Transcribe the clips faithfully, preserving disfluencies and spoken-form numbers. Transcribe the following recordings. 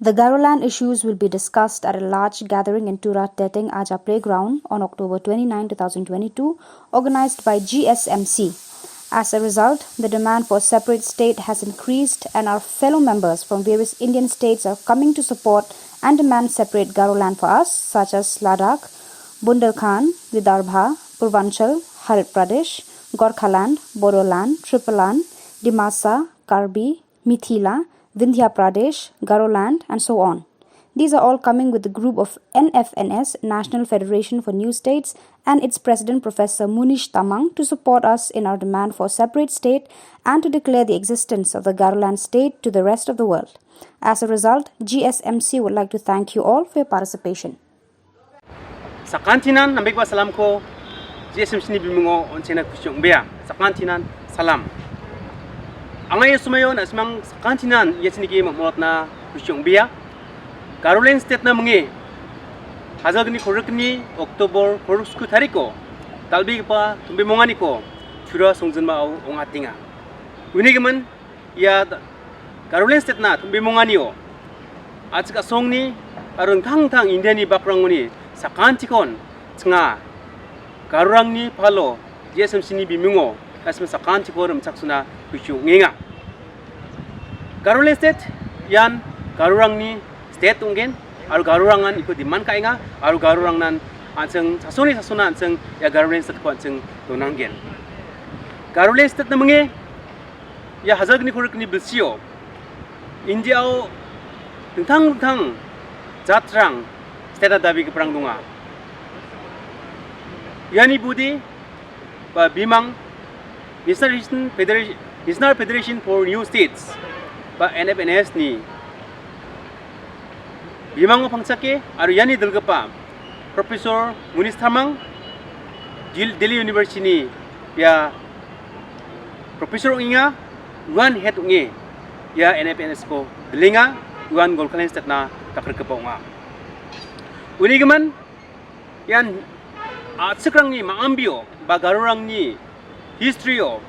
The Garoland issues will be discussed at a large gathering in Tura Teteng Aja Playground on October twenty-nine, two thousand twenty-two, organized by G S M C. As a result, the demand for a separate state has increased, and our fellow members from various Indian states are coming to support and demand separate Garo land for us, such as Ladakh, Bundelkhand, Vidarbha, Purvanchal, Harit Pradesh, Gorkhaland, Bodoland, Tripaland, Dimasa, Karbi, Mithila, Vindhya Pradesh, Garoland, and so on. These are all coming with the group of N F N S, National Federation for New States, and its president, Professor Munish Tamang, to support us in our demand for a separate state and to declare the existence of the Garoland state to the rest of the world. As a result, G S M C would like to thank you all for your participation. Sakantinan nambegipa salamko G S M C-ni bimungo on·chengna kusi ong·bea. Sakantinan salam. Anga ia somoio na·simang sakantinan ia chinike mamolotna kusi ong·bea. Garoland State-na minge hajalgni kolgrikni October kolgriksku tariko dal·begipa tombimonganiko Tura songjinmao ong·atenga. Uni gimin, ia da-, Garoland State-na tombimonganio a·chik a·songni aro dingtang dingtang India-ni bakrangoni sakantikon chinga Garorangni palo G S M C-ni bimungo na·simang sakantiko rimchaksona kusi ong·enga. Garoland State ian Garorangni state ong·gen aro Garorangan iko demand ka·enga aro Garorangnan an·ching sasongni sasongna an·ching ia Garoland State-ko an·ching donanggen. Garoland State-na minge ia hajalgni kolgrikni bilsio India-o dingtang dingtang jatrang state-na dabegiparang donga. Iani bodi ba bimang National Federation, Federation, National Federation for New States ba N F N S-ni bimango pangchake aro iani dilgipa Professor Munish Tamang, Dil-, Delhi University-ni ia professor ong·enga, uan head ong·e ia N F N S-ko bilenga, uan Gorkhaland State-na dakrikgipa ong·a. Uni gimin, ian a·chikrangni mangambio ba Garorangni history-o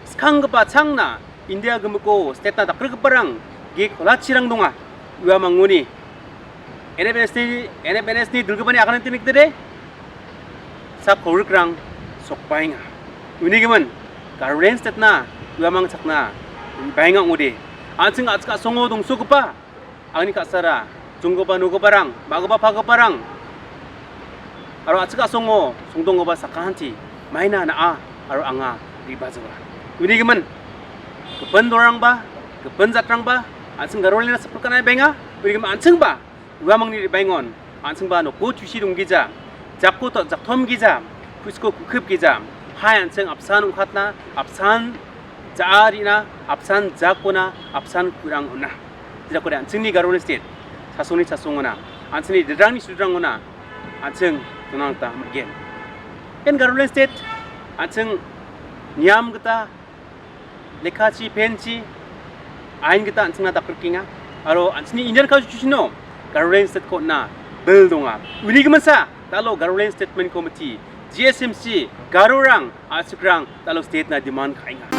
skanggipa changna India gimiko state-na dakrikgiparang ge kolachirang donga. Uamangoni N F N S-ni, N F N S-ni dilgipani agananti nikdede sak kolgrikrang sokbaenga. Uni gimin Garoland State-na uamang chakna baenga ong·ode. An·ching a·chik a·songo dongsogipa angni ka·sara, jonggipa nogiparang, ma·gipa pagiparang, aro a·chik a·songo songdonggipa sakanti maina na·a aro anga re·bajawa. Uni gimin, gipin dolrangba, gipin jatrangba, an·ching Garoland-na saprik ka·na baenga, uni gimin an·chingba uamangni re·baengon, an·chingba noko chusi donggija, jakko to-, jaktomgija, ku·siko ku·kipgija, hai an·ching apsan ong·katna, apsan ja·a rina, apsan jakona, apsan ku·rang on·a. Jerakode an·chingni Garoland State, sasongni sasongona, an·chingni ridrangni sudrangona, an·ching donangna gita man·gen. Ian Garoland State, an·ching niam gita, lekkachi, penchi, ain gita an·chingna dakrikenga. Aro an·chingni Indian Constitution-o Garoland State-ko on·a bill donga. Uni giminsa, dalo Garoland Statement Committee, G S M C, Garorang, a·chikrang, dalo state-na demand ka·enga.